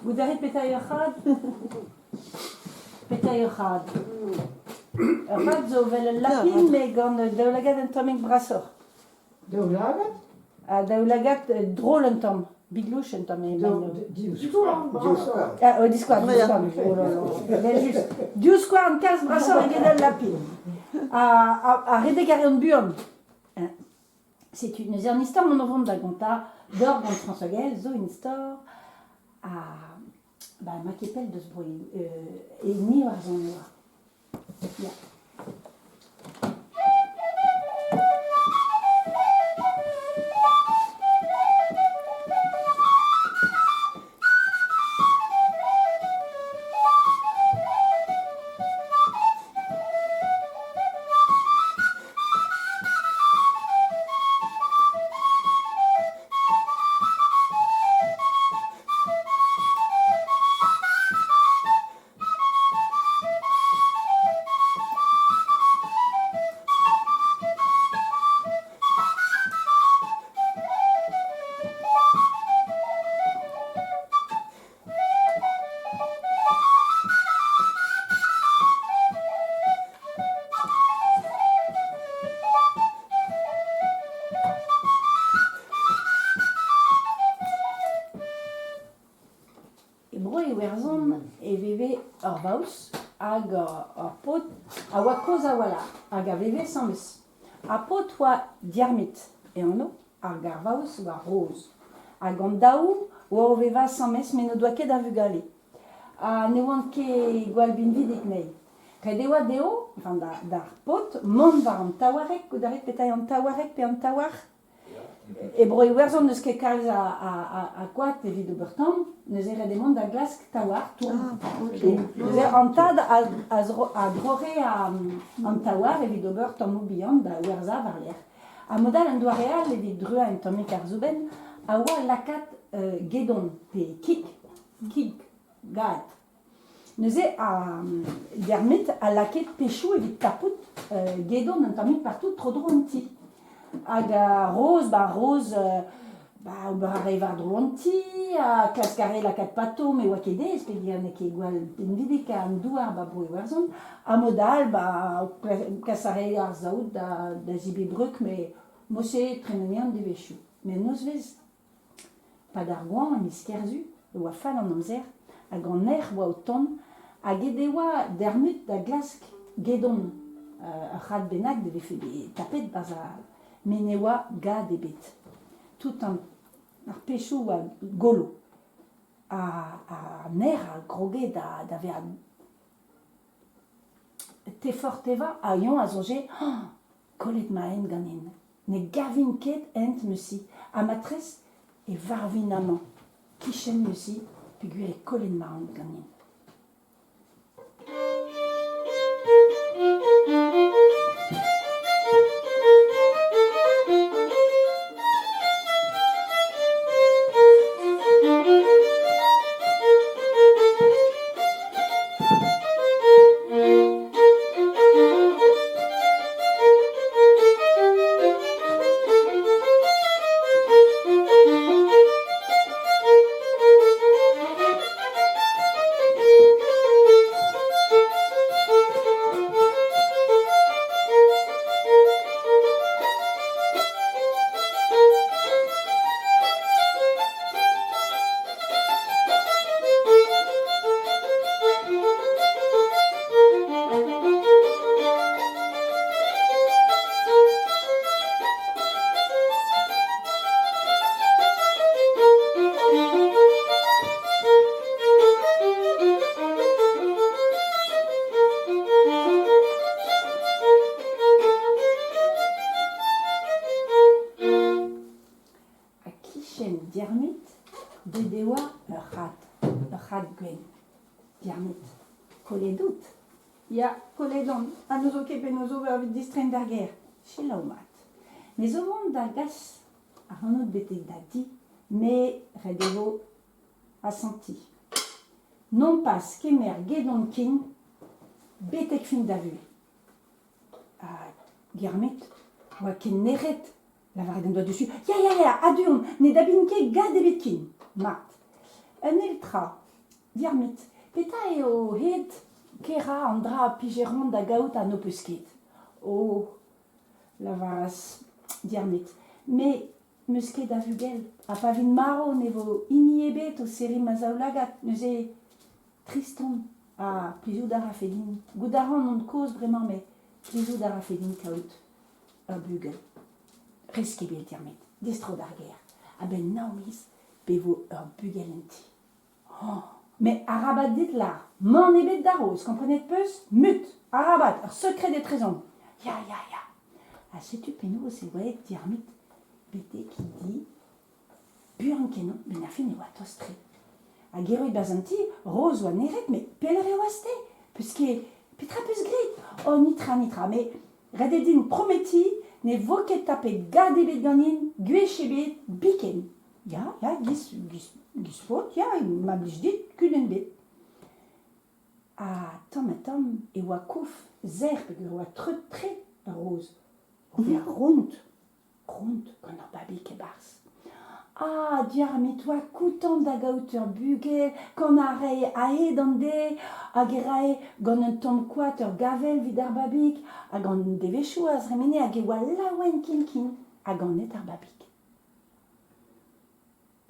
Goût a rit petra eo ur c'had? Petra eo ur c'had? Ur c'had zo evel ul lapin met gant daoulagad un tammig brasoc'h. Daoulagad? Ha daoulagad drol un tamm, biglouch un tamm. Divskouarn brasoc'h. Ah, oh, divskouarn, divskouarn. Oh là là, evel-just. Divskouarn kalz brasoc'h eget ul lapin. Ha redek a reont buan. Setu neuze an istor m'on o vont da gontañ deoc'h gant François Gael zo un istor ha ba ma ket pell deus bro e Iwerzhon e oa. Ya. E Bro-Iwerzhon e veve ur vaouez hag ur paotr a oa kozh a-walc'h hag a veve asambles. Ar paotr oa Diarmuid e anv hag ar vaouez oa Rose. Hag an daou oa o vevañ asambles met n'o doa ket a vugale. Ha ne oant ket gwall binvidik anezhi. Ret e oa dezho, enfin d'ar paotr, mont war an taouarc'heg, gouzout a rit petra eo an taouarc'heg pe an taouarc'h? E Bro-Iwerzhon n'eus ket kalz a koad evit ober tan, neuze ret eo mont da glask taouarc'h, tourn. Neuze an tad a droc'he an taouarc'h evit ober tammoù bihan da werzhañ war-lerc'h. Ha mod all un doare all evit druañ un tammig ar soubenn a oa lakaat gedon pe kig, kig gad. Neuze Diarmuid a lakae pechoù evit tapout gedon un tammig partout tro-dro an ti. Hag ar roz, ba ar roz, ba ober a rae war-dro an ti, ha klask a rae lakaat pato met oa ket aes peogwir n'eo ket gwall pinvidik an douar ba Bro-Iwerzhon. Ha mod all, ba kas a rae ar saout da zebriñ brug met mod-se e tremene an devezhioù. Met nozvezh 'Pad ar goañv, e miz Kerzu, e oa fall an amzer hag an erc'h oa o tont hag aet e oa Dermut da glask gedon ur c'had bennak da vefe bet tapet 'barzh ar met ne oa gad ebet. Tout an ar pechoù oa gollo. Ha an erc'h a groge da da vezañ tefoc'h-tevañ ha eñ a soñje Kollet ma hent ganin. Ne gavin ket hent neuze ha matrez e varvin amañ, 'kichen neuze peogwir eo kollet ma hent ganin. Ha 'kichen Diarmuid deuet e oa ur c'had, ur c'had gwenn. Diarmuid, kollet out? Ya, kollet on, ha n'ouzon ket penaos ober evit distreiñ d'ar gêr. Selaou mat. Me zo vont da gas ac'hanout betek da di, met ret e vo asantiñ. Nompas kemer gedon ken betek fin da vuhez. Ha Diarmuid oa ken nec'het Lavaret en doa diouzhtu, ya, ya, ya, a-du on, ne dabin ket gad ebet ken. Mat. Un eil tra. Diarmuid, petra eo het kerañ an dra a pije c'hoant da gaout ha n'ho peus ket? O, lavaras Diarmuid, me 'm eus ket a vugel, ha pa vin marv ne vo hini ebet o serriñ ma zaoulagad, neuze trist on ha plijout a rafe din. Goût a ran on kozh bremañ met plijout a rafe din kaout ur bugel. Rez ket bet Diarmuid, distro d'ar gêr. A-benn nav miz pe vo ur bugel en ti. Oh, met arabat dit lâr mann ebet da Roz, komprenet 'peus? Mut! Arabat, ur sekred etrezomp. Ya, ya, ya. Ha setu penaos e oa aet Diarmuid betek e di buan-kenañ, 'benn ar fin e oa tost-tre. Hag erruet 'barzh an ti, Roz oa nec'het, met pelec'h e oas-te? Peus ket petra 'peus graet? Oh, netra, netra, met ret eo din prometiñ ne vo ket tapet gad ebet ganin gwech ebet biken. Ya, ya, giz, giz, giz paotr, ya, ma blij dit, kudenn ebet. Ha tamm-ha-tamm e oa kof sec'h peogwir e oa treut-tre ar roz, o vezañ ront, ront gant ur babig e-barzh. Ah, Diarmuid oa koutant da gaout ur bugel, kanañ a rae a-hed an deiz hag e rae gant un tamm koad ur gavell evit ar babig hag an devezhioù a zremene hag e oa laouen ken-ken ha ganet ar babig.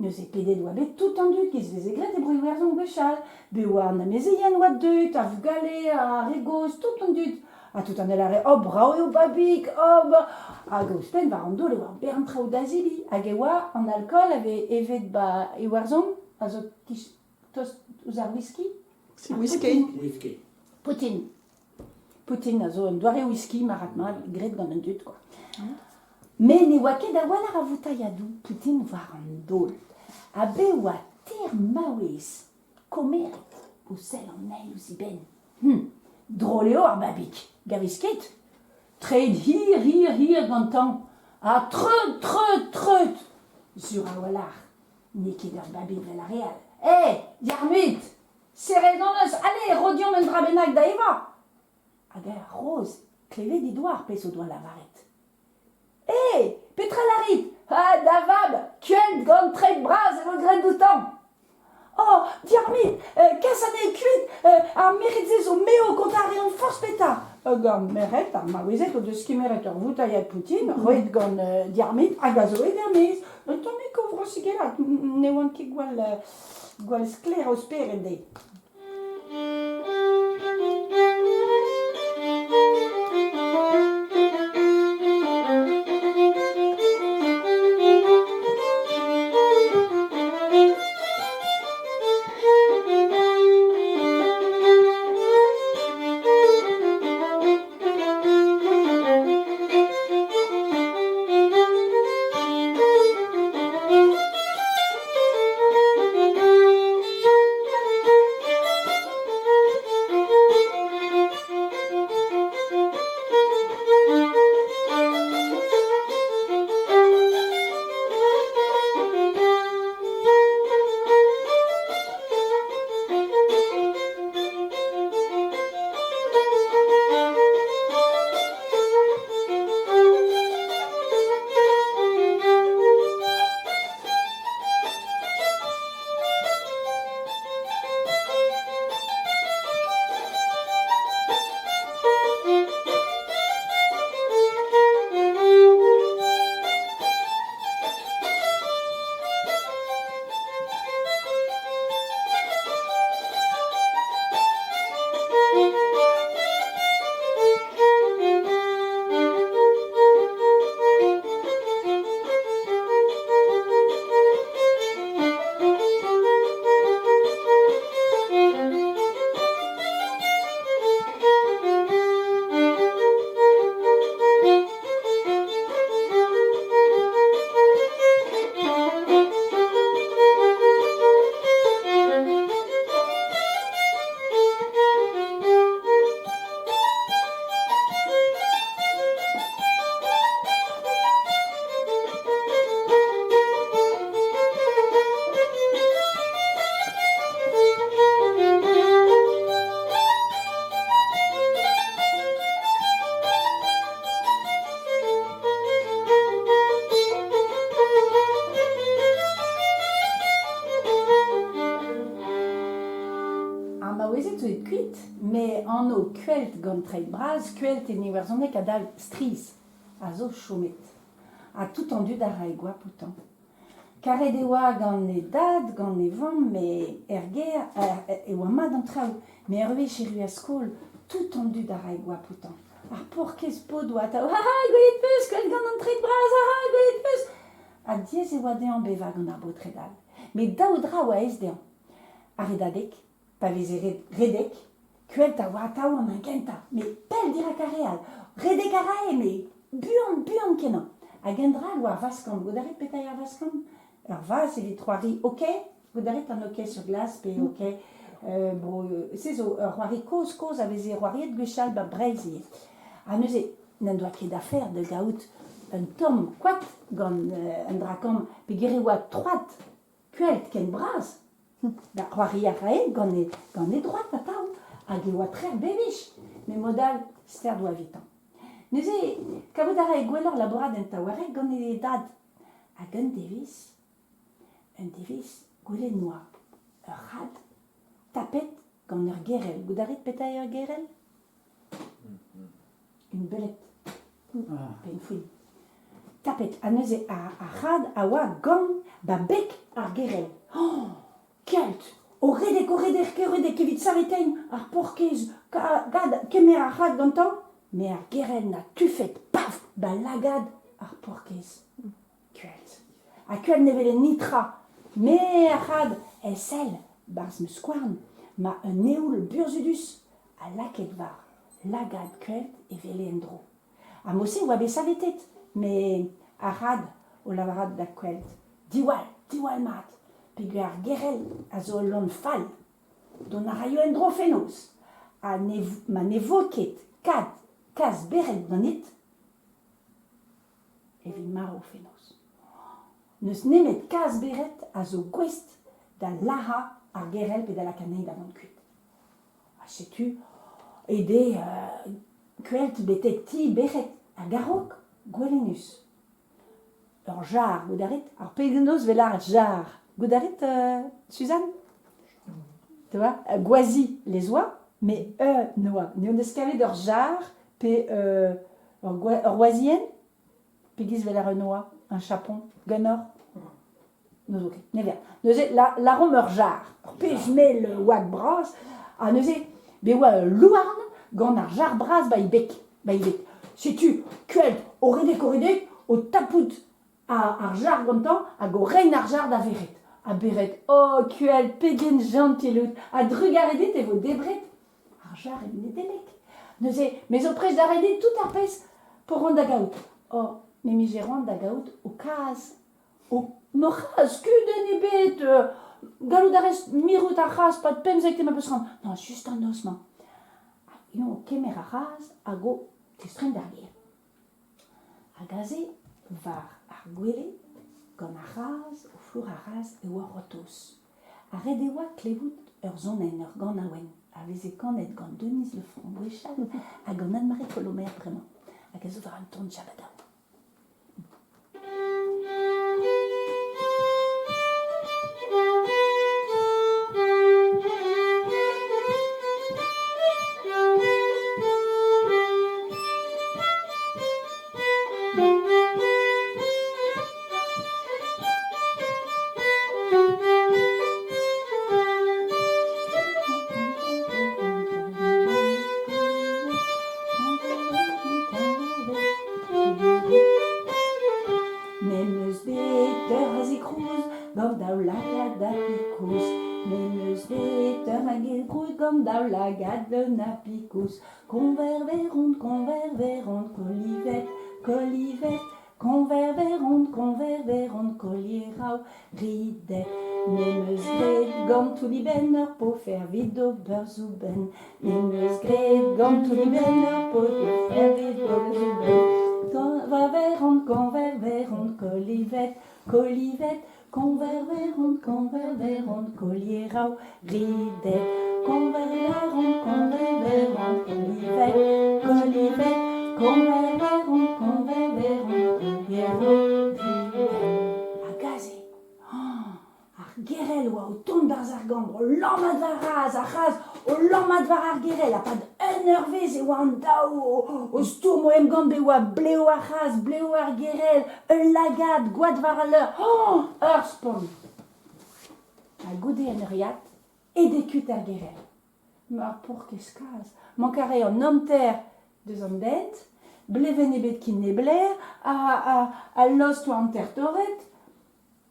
Neuze pedet oa bet tout an dud giz veze graet e Bro-Iwerzhon gwechall. Bet oa an amezeien oa deuet, ar vugale, ar re gozh, tout an dud. Ha tout an holl a rae oh brav eo babig, oh ba... Hag ouzhpenn war an daol e oa ur bern traoù da zebriñ. Hag e oa an alkool a vez evet 'ba Iwerzhon, a zo tost ouzh ar whisky. C'est whisky. Whisky. Poutine. Poutine a zo un doare whisky marc'had-mat graet gant an dud quoi. Met ne oa ket a-walc'h a voutailhadoù poutine war an daol. Ha bet oa teir maouez komeret o sell an eil ouzh eben. Drol eo ar babig, 'gavis ket? Treid hir, hir, hir gantañ ha treut, treut, treut sur a-walc'h. N'eo ket ur babig 'vel ar re all. Eh, Diarmuid! Serret hon eus, ale, ro deomp un dra bennak da evañ! Hag ar roz, klevet he doa ar pezh o doa lavaret. Eh, petra 'lârit? Ha da vab, kuent gant treid bras e vo graet outañ! Oh, Diarmuid, kas anezhe kuit, ar merc'hed-se zo me o kontañ a reont forzh petra! Hag ar merc'hed, ar maouezed o deus kemeret ur voutailhad poutine roet gant Diarmuid hag a zo aet er-maez. Un tammig o vrosigellat, ne oant ket gwall gwall sklaer o spered dezhe. Ar maouezed zo aet kuit, met anv Kuelt gant treid bras, Kuelt en iwerzhoneg adal strizh, a zo chomet. Ha tout an dud a rae goap outañ. Karet e oa gant e dad, gant e vamm, met er gêr e oa mat an traoù. Met ur wech erru er skol, tout an dud a rae goap outañ. Ar paourkaezh paotr oa atav, Ha ha, gwelet 'peus, Kuelt gant an treid bras, ha ha, gwelet 'peus! Ha diaes e oa dezhañ bevañ gant ar baotred all. Met daou dra a oa aes dezhañ. Ar redadeg, pa veze ret redek, kuelt a oa atav an gentañ, met pell dirak ar re all. Redek a rae, met buan, buan-kenañ. Hag un dra all oa ar vazh-kamm. Gouzout a rit petra eo ar vazh-kamm? Ur vazh evit c'hoari hockey. Gouzout a rit an hockey sur glace pe hockey bro... Se zo ur c'hoari kozh-kozh a veze c'hoariet gwechall 'ba Breizh ivez. Ha neuze n'en doa ket afer da gaout un tamm koad gant un dra kamm peogwir e oa troad Kuelt ken bras. Da c'hoari a rae gant e, gant e droad atav hag e oa trec'h bewech, met mod all stert oa evitañ. Neuze, kavout a rae gwelloc'h labourat en taouarc'heg gant e dad. Hag un devezh, un devezh, gwelet 'noa ur c'had tapet gant ur gerel. Goût a rit petra eo ur gerel? Une belette. Pe un fouilh. Tapet. Ha neuze ar c'had a oa gant ba beg ar gerel. Oh Kelt! O redek, o redek, o redek evit saveteiñ ar paourkaezh gad kemer ar c'had gantañ. Met ar gerel 'na tufet, paf, ba lagad ar paourkaezh. Kuelt. Ha kuelt ne wele netra. Me ar c'had e sell 'barzh ma skouarn 'ma un eoul burzhudus ha lakaet war lagad Kuelt e wele en-dro. Ha mod-se e oa bet savetet, met ar c'had o lavarat da Kuelt diwall, diwall mat, peogwir ar gerel a zo ul loen fall. Dont a raio en-dro fenoz ha ne ma ne vo ket kad kas bered ganit evit marv fenoz. N'eus nemet kazh bered a zo gouest da lazhañ ar gerel pe da lakaat anezhi da vont kuit. Ha setu aet eo kuelt betek ti Berc'hed hag a-raok gwelennus. Ur jar, goût a rit? Ar pegoulz 'vez lâret jar. Goût a rit, Suzanne? Tu vois? Gwazi les oa, mais noa. N'eo deus kavet ur jar pe ur wazienn? Pegiz 'vel ar un oa, un chapon, ganeoc'h? N'eus ket, ne vern. Neuze, lâromp ur jar, ur pezh mell oad bras, ha neuze, bet oa ul louarn gant ar jar bras ba he beg, ba he beg. Setu kuelt o redek, o redek, o tapout ar jar gantañ hag o reiñ ar jar da Vered. Ha Bered, oh kuelt, pegen jentil out, ha trugarez dit e vo debret ar jar e Nedeleg. Neuze, me zo prest da reiñ dit tout ar pezh po roan da gaout. Oh, me 'mije c'hoant da gaout ho kazh Ma c'hazh, kudenn ebet gallout a rez mirout ar c'hazh 'pad 15 ma 'peus c'hoant. Non, just an noz-mañ. Hag eñ o kemer ar c'hazh hag o tistreiñ d'ar gêr. Hag aze, war ar gwele, gant ar c'hazh, o flour ar c'hazh, e oa rotoz. Ha ret e oa klevout ur sonenn, ur ganaouenn a veze kanet gant Denise Lefranc gwechall ha gant Anne-Marie Colomer bremañ, hag a zo war un ton jabadao. Me 'm eus bet ur c'hazh-kroz gant daoulagad ha pikouz. Me 'm eus bet ur c'hazh-kroz gant daoulagad leun a bikouz. Konververont, konververont, kolivet, kolivet, Konververont, konververont, kolieraou, ridet. Me 'm eus graet gant toull-dibenn ur pofer 'vit ober soubenn. Me 'm eus graet gant toull-dibenn ur pofer 'vit ober soubenn. Konververont, konververont, kolivet, kolivet, Konververont, konververont, kolieraou, ridet. Konververont, konververont, kolivet, kolivet. Konververont, konververont, kolieraou, ridet. Hag aze, oh, ar gerel oa o tont. tont 'barzh ar gambr, o lammat war ar c'hazh, ar c'hazh o lammat war ar gerel, ha 'pad un eurvezh e oa an daou o stourm, o emgann, bet e oa blev ar c'hazh, blev ar gerel, ul lagad, gwad war al leur, oh, ur spont! Ha goude un euriad, aet eo kuit ar gerel. Mar paourkaezh kazh, mank a rae an hanter deus an dent, blevenn ebet ken neblec'h, ha lost oa hanter torret.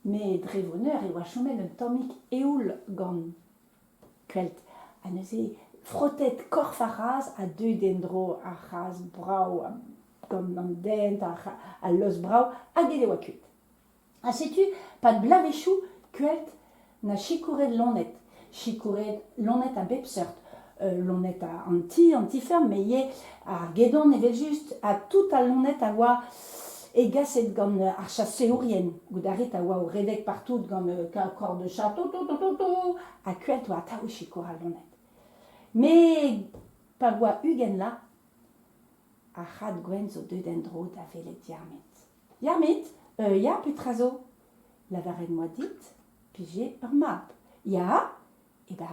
Met dre voneur e oa chomet un tammig eoul gant Kuelt. Ha neuze frotet korf ar c'hazh ha deuet en-dro ar c'hazh brav gant an dent, al lost brav, hag aet e oa kuit. Ha setu 'pad bloavezhioù Kuelt 'na sikouret loened, sikouret loened a bep seurt, loened an ti, an ti-feurm, met ivez ar gedon evel-just, ha tout al loened a oa hegaset gant ar chaseourien. Goût a rit a oa o redek partout gant kord de chat, to to to to to, ha Kuelt oa atav o sikour al loened. Met pa oa 20 vloaz, ar c'had gwenn zo deuet en-dro da welet Diarmuid. Diarmuid, ya, petra zo? Lavaret 'moa dit 'pije ur mab. Ya? Eh ben,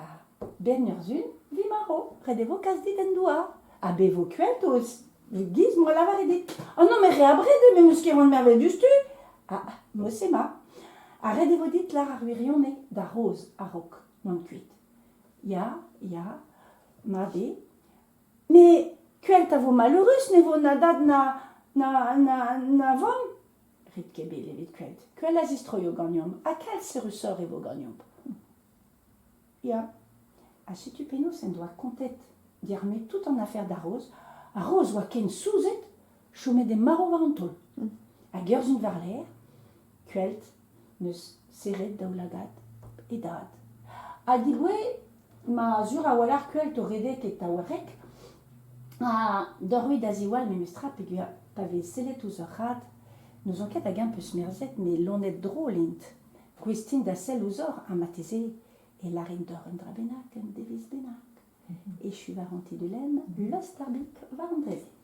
'benn ur sun 'vi marv, ret e vo kas dit en douar. Ha bez 'vo kuit o giz 'moa lavaret dit. Oh non, met re abred eo, me 'meus ket c'hoant mervel diouzhtu. Ah, mod-se 'ma. Ha ret e vo dit lâr ar wirionez da Roz a-raok mont kuit. Ya, ya, mat eo. Met kuelt a vo maleurus ne vo na dad na na na na vamm. Ret ket bet evit kuelt. Kuel a zistroio ganeomp ha kalz serrusoc'h e vo ganeomp. Ya, ha setu penaos en doa kontet Diarmuid tout an afer da Roz, ha Roz oa ken souzet, chomet e marv war an taol. Hag ur sun war-lerc'h, Kuelt 'neus serret daoulagad e dad. Ha diboe ma sur a-walc'h Kuelt o redek e taouarc'heg, ha deoc'h-c'hwi da ziwall memestra peogwir pa vez sellet ouzh ur c'had, n'ouzon ket hag-eñ 'peus merzet met loened drol int. Gouest int da sell ouzhoc'h ha marteze e lârin deoc'h un dra bennak un devezh bennak. Echu war an ti da lenn, lost ar big war an draezhenn.